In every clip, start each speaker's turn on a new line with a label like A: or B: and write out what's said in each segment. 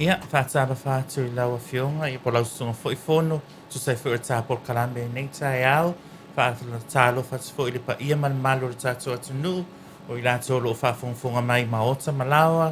A: Ia, faatalofa atu i lau Afioga, ia po o lau susuga foi Fono, tusa ai foi o le ta polokalame i lenei taeao. Faatalofa atu foi i le paia ma le mamalu o le tatou atunuu, o i latou o lo o faafogafoga mai i maota ma laoa,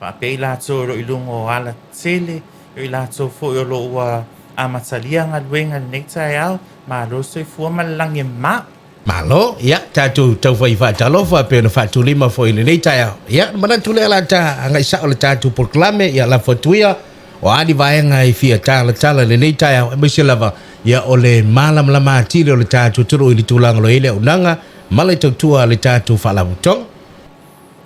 A: faapea i latou o lo o i luga o alatele, o i latou foi o lo o ua amatalia galuega i lenei taeao. Malo le soifua ma le lagi e mama.
B: Malo, ia, tatou taufai faatalofa pei ona faatulima foi i lenei taeao. Ia, ona manatu lea o le a ta agai sao i le tatou polokalame, ia lafo atu ia, o a ni vaega e fia talatala i lenei taeao, aemaise lava, ia, o le malamalama atili o le tatou atunuu i le tulaga o lo o i ai le auaunaga ma le tautua a le tatou Faalapotopotoga.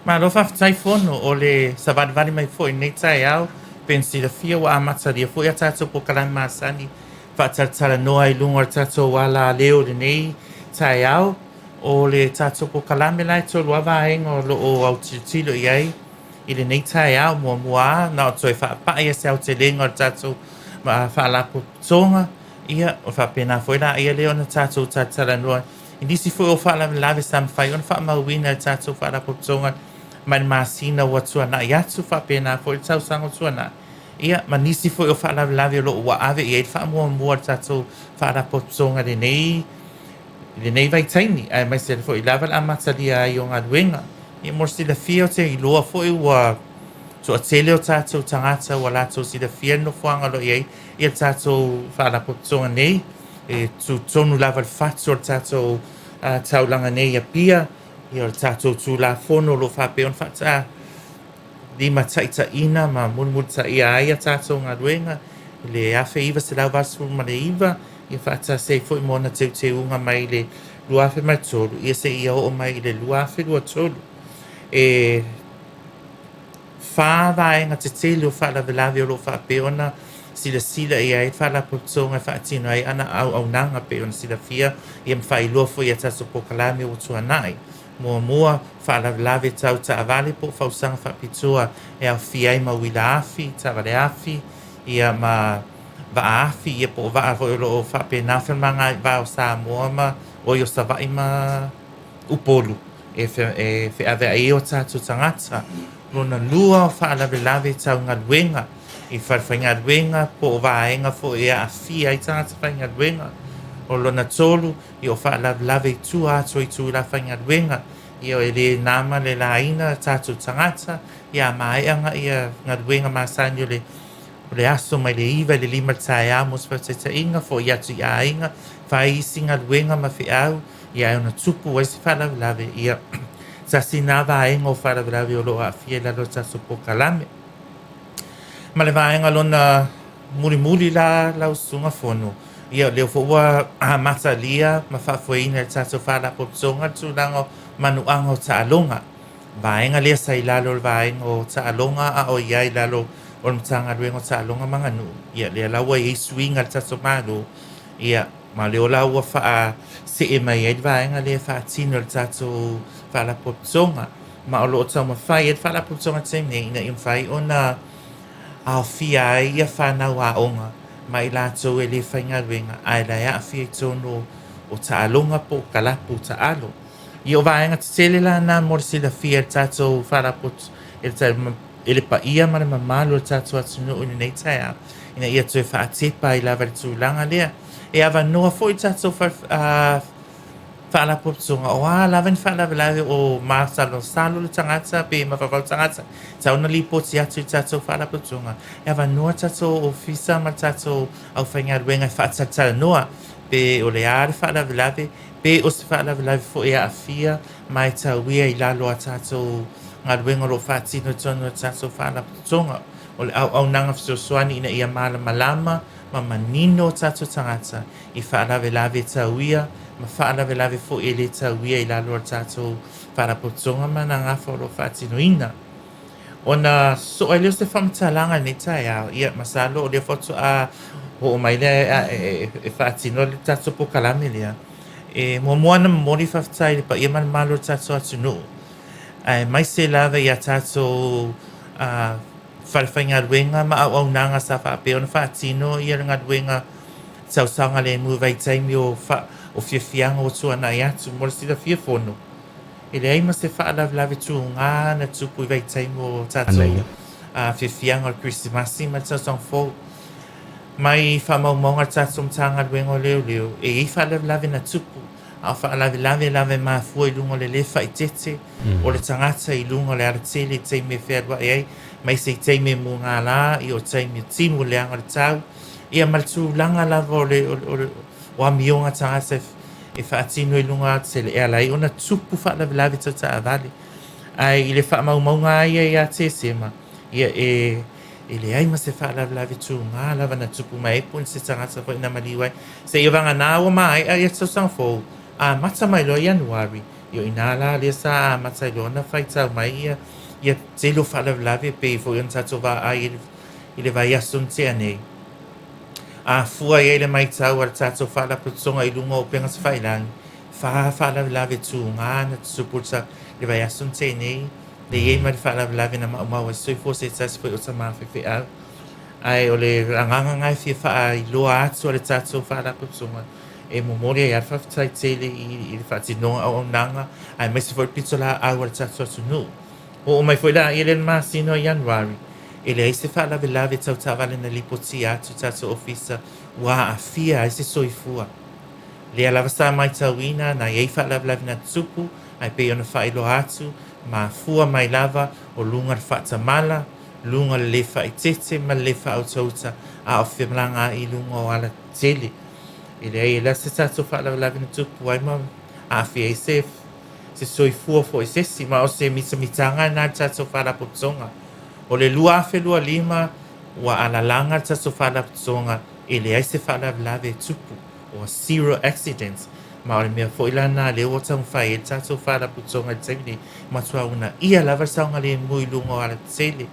A: Malo faafetai Fono o le savalivali mai foi i lenei taeao. Pei ona silafia ua amatalia foi a tatou polokalame masani faatalatalanoa i luga o le tatou alaleo i lenei taeao. O le tatou polokalame la e tolu lava vaega o lo o autilotilo i ai i lenei taeao. Muamua lava na o toe faapai se aotelega o le tatou faalapotopotoga, ia faapena foi laia lea ona tatou talatalanoa i nisi foi o faalavelave sa mafai ona faamauina e le tatou faalapotopotoga mai le masina ua tuanai atu, faapena foi le tausaga ua tuanai. Ia, ma nisi foi o faalavelave o lo o ua ave i ai le faamuamua a le tatou Faalapotopotoga i lenei, i lenei vaitaimi, aemaise foi lava le amatalia ai o galuega. Ia, mo le silafia, ou te iloa foi ua toatele o tatou tagata ua latou silafia le nofoaga o lo o i ai le tatou Faalapotopotoga nei, e tutonu lava i le fatu o le tatou taulaga nei i Apia, ia, o le tatou Tulafono o lo o faapea ona faata limataitaiina ma mulimulitaia ai a tatou galuega i le 1989, ia faatasi ai foi ma ona teuteuga mai le 2003 ia seia oo mai i le 2023. E fa vaega tetele o faalavelave o lo o faapea ona silasila i ai le Faalapotopotoga e faatino ai ana auaunaga pei ona silafia ia ma faailoa foi i a tatou polokalame ua tuanai. Muamua, faalavelave tau taavale po o fausaga faapitoa e aofia ai ma uila afi, taavale afi, ia ma vaa afi, ia po o vaa foi o lo o faapena femalagaai i va o Samoa ma oi o Savaii ma Upolu e feaveai ai o tatou tagata. Lona lua o faalavelave tau galuega i falefaigaluega po o vaega foi e aafia ai tagata faigaluega. O lona tolu, ia o faalavelave i tua atu o itula faigaluega, ia e le na ma le laina tatou tagata, ia a maea ia galuega masani o le aso mai le 9 i le 5 i le taeao mo se faataitaiga, fo'i atu i aiga, fai isi galuega ma feau, ia ae ona tupu ai se faalavelave, ia tasi na vaega o faalavelave o lo o aafia i lalo o tatou polokalame. Ma le vaega lona mulimuli la lau susuga Fono, ia lea foi ua amatalia ma faafoeina e le tatou Faalapotopotoga le tulaga o manuaga o taaloga. Vaega lea sa i lalo o le vaega o taaloga a o i ai i lalo o le Matagaluega o Taaloga ma Aganuu, ia lea la ua i ai suiga i le tatou Malo, ia ma lea la ua faasee mai ai le vaega lea e faatino e le tatou Faalapotopotoga. Ma o lo o taumafai ai le Faalapotopotoga i le taimi nei ina ia mafai ona aofia ai ia fanau aoga ma i latou e le faigaluega ae la e aafia i totonu o taaloga po o kalapu taalo. Ia o vaega tetele la na mo le silafia e le tatou Faalapotopotoga e le paia ma le mamalu o le tatou atunuu i lenei taeao ina ia toe faatepa ai lava i le tulaga lea. E avanoa foi le tatou Faalapotopotoga, o a lava ni faalavelave o masalosalo le tagata pe mafaufau le tagata, e tatau ona lipoti atu i le tatou Faalapotopotoga, e avanoa le tatou ofisa ma le tatou aufaigaluega e faatalatalanoa pe o le a le faalavelave, pe o se faalavelave foi e aafia ma e tauia i lalo o a tatou galuega o lo o faatino i totonu o le tatou Faalapotopotoga. O le auaunaga fesoasoani ina ia malamalama ma manino o tatou tagata i faalavelave tauia ma faalavelave foi e le tauia i lalo o le tatou Faalapotopotoga ma ana gafa o lo o faatinoina. Ona sosoo ai lea o se faamatalaga i lenei taeao, ia masalo o lea faatoa oo mai lea e faatino le tatou polokalame lea. E muamua ona momoli faafetai i le paia ma le mamalu o le tatou atunuu, aemaise lava i a tatou falefaigaluega ma auaunaga sa faapea ona faatino ia le galuega tausaogalemu i vaitaimi o fiafiaga ua tuanai atu. Mo le silafia Fono, e leai ma se faalavelave tuga na tupu i vaitaimi o tatou fiafiaga o le Kerisimasi ma le Tausaga Fou. Mai faamaumauga a le tatou Matagaluega o Leoleo, e i ai faalavelave na tupu, a o faalavelave lava e mafua i luga o le lē faaeteete o le tagata i luga o le alatele i taimi e fealuai ai, aemaise i taimi e mugala, ia o taimi e timu leaga o le tau, ia ma le tulaga lava o le, o le, o amioga tagata e faatino i luga o alatele e ala ai ona tupu faalavelave tau taavale. Ae i le faamaumauga lava ia ia Tesema, ia e e leai ma se faalavelave tuga lava na tupu mai ai po o se tagata foi na maliu ai. Seia vagana ua maea ia le tausaga fou, amata mai loa Ianuari, ia o i ina la lea sa amata ai loa ona faitau mai ia ia tele o faalavelave e pei foi ona tatou vaai i le vaiaso na tea nei. A fua i ai le matau a le tatou faalapotopotoga i luga o upega tafailagi, fa faalavelave tuga na tutupu i le vaiaso na tea nei, le i ai ma le faalavelave na maumau ai se soifua se tasi foi o tama faifeau. Ae o le agaga lena e fia faailoa atu a le tatou faalapotopotoga e momoli ai lava le faafetai tele i le faatinoga auaunaga aemaise foi le pitolaau a le tatou atunuu. Oo mai foi laia i le masina o Ianuari, e leai se faalavelave tau taavale na lipotia atu i tatou ofisa ua aafia ai se soifua. Lea lava sa matauina na i ai faalavelave na tutupu, ae pei ona faailoa atu, mafua mai lava o luga o le faatamala, luga o le lē faaeteete ma le lē faautauta, a o femalagaai i luga o alatele. E leai, e le o se tatou faalavelave na tupu ai ma aafia ai se se soifua foi se isi, ma o se mitamitaga lena i le tatou faalapotopotoga. O le 2025 ua alalaga le tatou faalapotopotoga e leai se faalavelave e tupu, ua zero accidents, ma o le mea foi la lena lea ua taumafai ai le tatou faalapotopotoga i le taimi nei, matua uunaia lava le saogalemu i luga o alatele.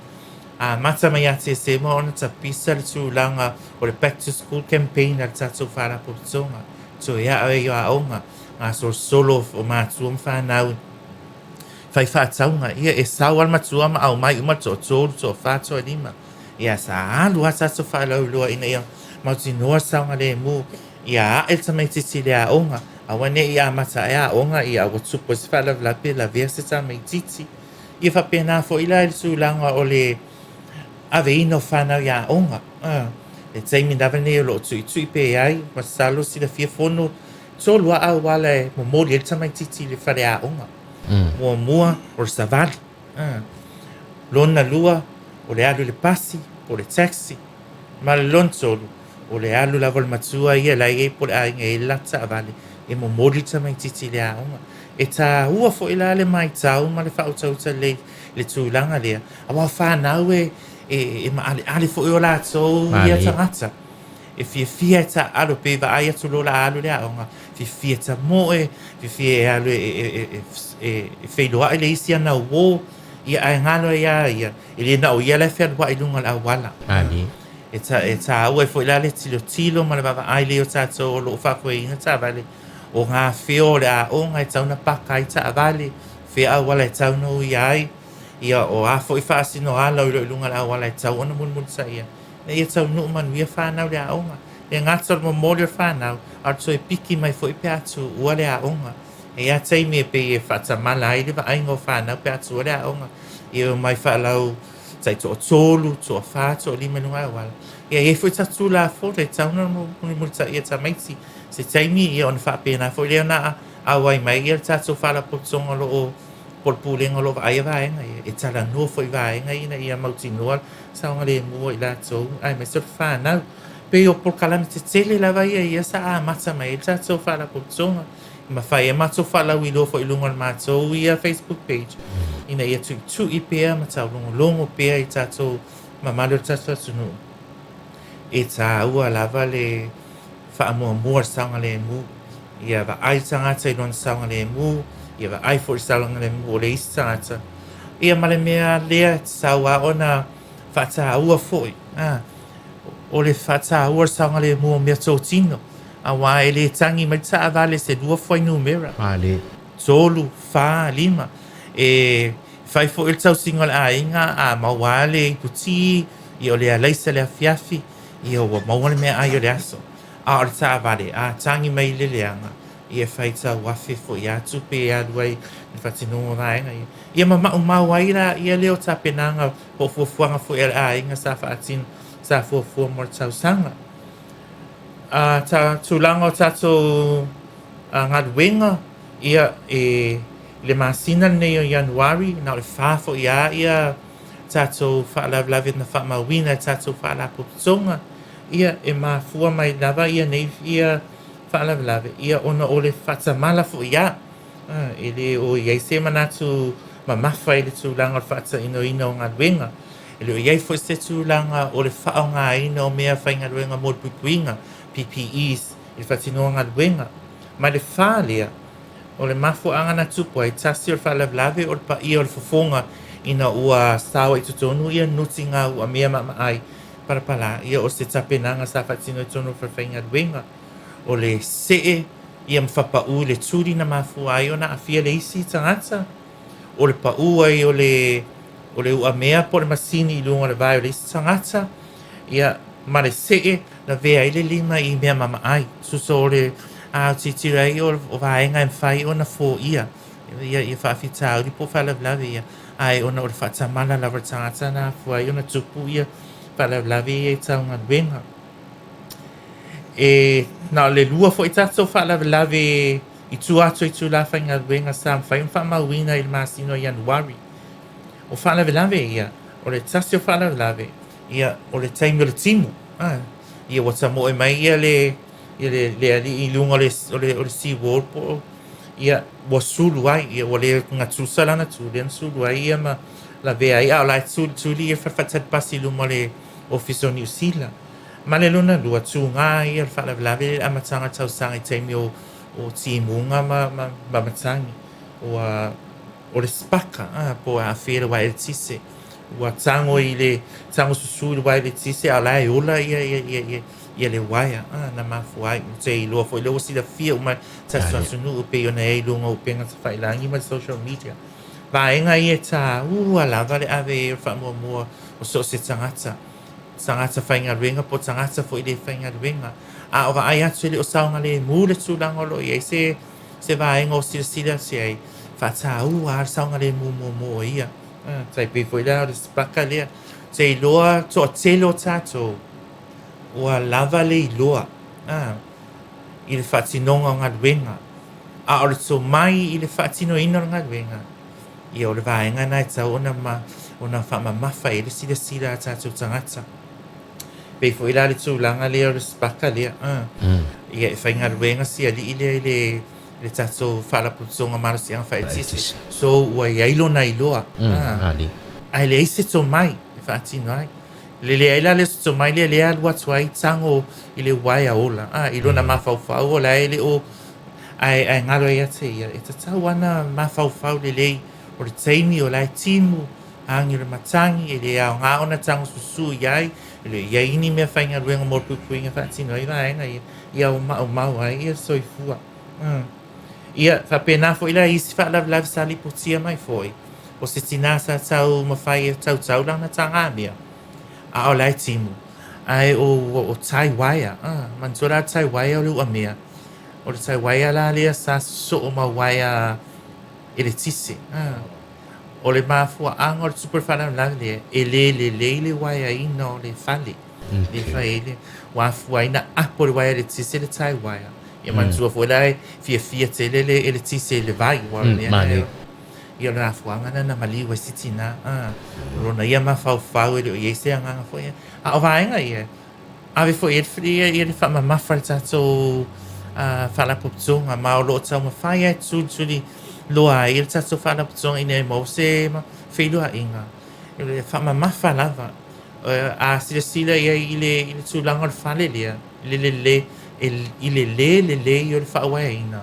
A: Amata mai ia Tesema ona tapisa le tulaga o le back to school campaign a le tatou faalapotopotoga, toe a'e ai o aoga, gasolosolo o matua ma fanau fai faatauga, ia e sau lava le matua ma aumai uma le toatolu, toafa, toalima. Ia sa alu lava tatou faalauiloa ina ia mautinoa le saogalemu, ia a'e le tamaitiiti i le aoga, aua ne i amata ae aoga ia ua tupu ai se faalavelave pe lavea se tamaitiiti. Ia faapena foi la i le tulaga o le aveina o fanau i aoga. Le taimi lava lenei o lo o tuitui pea ai, masalo silafia fono tolu lava auala e momoli ai le tamaitiiti i le faleaoga. Muamua, o le savali. Lona lua, o le alu i le pasi po o le taxi. Ma le lona tolu, o le alu lava o le matua ia la e i ai po o le aiga e i ai le latou taavale e momoli le tamaitiiti i le aoga. E taua foi la le matau ma le faautauta lelei i le tulaga lea, aua o fanau e e maaleale foi o latou ia tagata. E fiafia e taaalo pei e vaai atu loa o le a alu i le aoga, fiafia e tamoe, fiafia e alu e feiloai le isi ana uō, ia ae galo ai lava ia, e le na o ia la e fealuai i luga o le auala. E taua ai foi la le tilotilo ma le vaavaai lelei o tatou o lo o faafoeina taavale, o gafea o le aoga e tatau ona paka ai taavale, fea auala e tatau ona uia ai, ia o a foi faasinoala o lo o i luga o le auala e tatau ona mulimulitaia, ina ia taunuu manuia fanau i le aoga. E le gata o le momoli o le fanau, a o le toe piki mai foi pe a tuua le aoga. E i ai lava taimi e pei e faatamala ai le vaaiga o fanau pe a tuua le aoga, ia e omai faalau tai toatolu, toafa, toalima i luga o le auala. Ia e i ai foi tatou Tulafono e tatau ona mulimulitaia tamaiti. Se taimi ia ona faapena foi lea ona auai mai le tatou Faalapotopotoga o lo o po o le Pulega o lo o vaaia vaega ia, e talanoa foi i vaega ia ina ia mautinoa le saogalemu o i latou aemaise o le fanau. Pei o polokalame tetele lava ia ia sa amata mai ai le tatou Faalapotopotoga. E mafai ai matou faalauiloa foi i luga o le matou ia Facebook page ina ia tuitui pea ma taulogologo pea i tatou mamalu o le tatou atunuu. E taua lava le faamuamua o le saogalemu. Ia vaai le tagata i lona saogalemu, ia vaai foi i le saogalemu o le isi tagata. Ia ma le mea lea e tatau lava ona faataua foi, o le faataua o le saogalemu o meatotino, aua e le tagi mai le taavale i se lua fuainumera, tolu, fa, lima. E fai foi le tausiga o le aiga, a maua lava le iputi, ia o le alaisa i le afiafi, ia ua maua le meaai o le aso. A o le taavale, a tagi mai i le leaga, Ia e faitau afe foi lava tupe e alu ai i le faatinoga o vaega ia. Ia ma maumau ai laia lea o tapenaga po o fuafuaga foi a le aiga sa faatino, sa fuafua mo le tausaga. A ta tulaga o tatou galuega, ia e i le masina lenei o Ianuari, na o le fa foi lava ia tatou faalavelave na faamauina e tatou faalapotopotoga, ia e mafua mai lava ia nei ia faalavelave, ia ona o le faatamala foi lava. E le o i ai se manatu mamafa i le tulaga o le faatainoina o galuega. E le o i ai foi se tulaga o le faaaogaina o mea faigaluega mo le puipuiga, PPEs, i le faatinoga o galuega. Ma le fa lea, o le mafuaaga na tupu ai, tasi o le faalavelave o le paia o le fofoga ina ua sao ai i totonu ia nutiga uamea maamaai palapala, ia o se tapenaga sa faatino i totonu o le falefaigaluega. O le see ia ma faapau i le tuli na mafua ai ona aafia le isi tagata, o le pau ai o le o le uamea po o le masini i luga o le vae o le isi tagata, ia ma le see lavea ai le lima i mea maamaai. Tusa o le tilotilo ai o vaega e mafai ona foia ia ia faafitauli po o faalavelave ia, ae ona o le faatamala lava o le tagata na afua ai ona tupu ia faalavelave ia i tau galuega. E na o le lua foi tatou faalavelave i tua atu o itula faigaluega sa mafai ona faamauina i le masina o Ianuari. O faalavelave ia, o le tasi o faalavelave, ia o le taimi o le timu. Ia ua tamoe mai ia le ia le, le alii i luga o le, o le, o le seawall po o ia ua sulu ai, ia ua le gatusa lana tu lea na sulu ai ia ma lavea ai, a o la e tulituli ia le faatali pasi i luma o le Ofisa o Niu Sila. Ma le lona lua, tuga ia le faalavelave i le amataga o le tausaga i taimi o, o timuga ma, ma, ma matagi. Ua, o le spaka, a, po o aafia i le uaea eletise. Ua tago i le, tago susu i le uaea eletise a o la e ola ia, ia, ia, ia, ia le uaea, a, na mafua ai. Ou te iloa foi lea ua silafia uma e tatou atunuu pei ona i ai i luga o upega tafailagi ma le social media. Vaega ia e tāua lava le ave i ai o le faamuamua o so o se tagata. Tagata faigaluega po o tagata foi le faigaluega. A o vaai atu e le o saogalemu le tulaga o lo o i ai se, se vaega o silasila atu i ai, faataua lava le saogalemu muamua o ia. Tai pei foi la o le sipaka lea. Te iloa toatele o tatou ua lava le iloa i le faatinoga o galuega, a o le tomai i le faatinoina o le galuega, ia o le vaega lena e tatau ona ma, ona faamamafa i ai le silasila a tatou tagata. Pei foi la le tulaga lea o le sipaka lea, ia e faigaluega si alii lea i le le tatou faalapotopotoga malosiaga faaeletise. So ua i ai lona iloa, ae leai se tomai e faatino ai. Le leai la lea o se tomai lea lea e alu atu ai tago i le uaea ola, i lona mafaufau o la e le o ae, ae galo ia te ia, e tatau lava ona mafaufau lelei o le taimi o la e timu, agi o le matagi, e le aoga ona tago susu i ai, e le o i ai ni mea faigaluega mo le puipuiga e faatino ai vaega ia, ia maumau ai ia le soifua. Ia, faapena foi la i isi faalavelave sa lipotia mai foi, o se tinā sa taumafai e tautau lana tagamea, a o la e timu, ae o, o tie wire, manatua la le tie wire o le uamea, o le tie wire la lea sa sosoo ma uaea eletise. O le mafuaaga o le tupu o le faalavelave lea, e le lelei le uaeaina o le fale. Le fai ai le, ua afua ai ona apo le uaea eletise le tie wire. Ia manatua foi la e fiafia tele le eletise i le vai, aua o le mea lena e, ia o le mafuaaga lena na maliu ai si tinā. O lona ia mafaufau e le o i ai se agaga foi. A o vaega ia, ave foi i ai le, le faamamafa i le tatou faalapotopotoga, ma o lo o taumafai lava e tulituli loa ai le tatou faalapotopotoga ina ia maua se feiloaiga. E faamamafa lava. A silasila i ai i le, i le tulaga o le fale lea, i le le, i le lē lelei o le faauaeaina.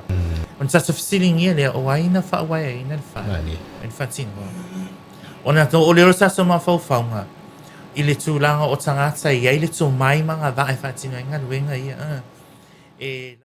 A: Ona tatou fesiligia lea, o ai na faauaeaina le fale, i le faatinoga? Ona oo lea o le tatou mafaufauga i le tulaga o tagata e i ai le tomai ma agavaa e faatino ai galuega ia. E.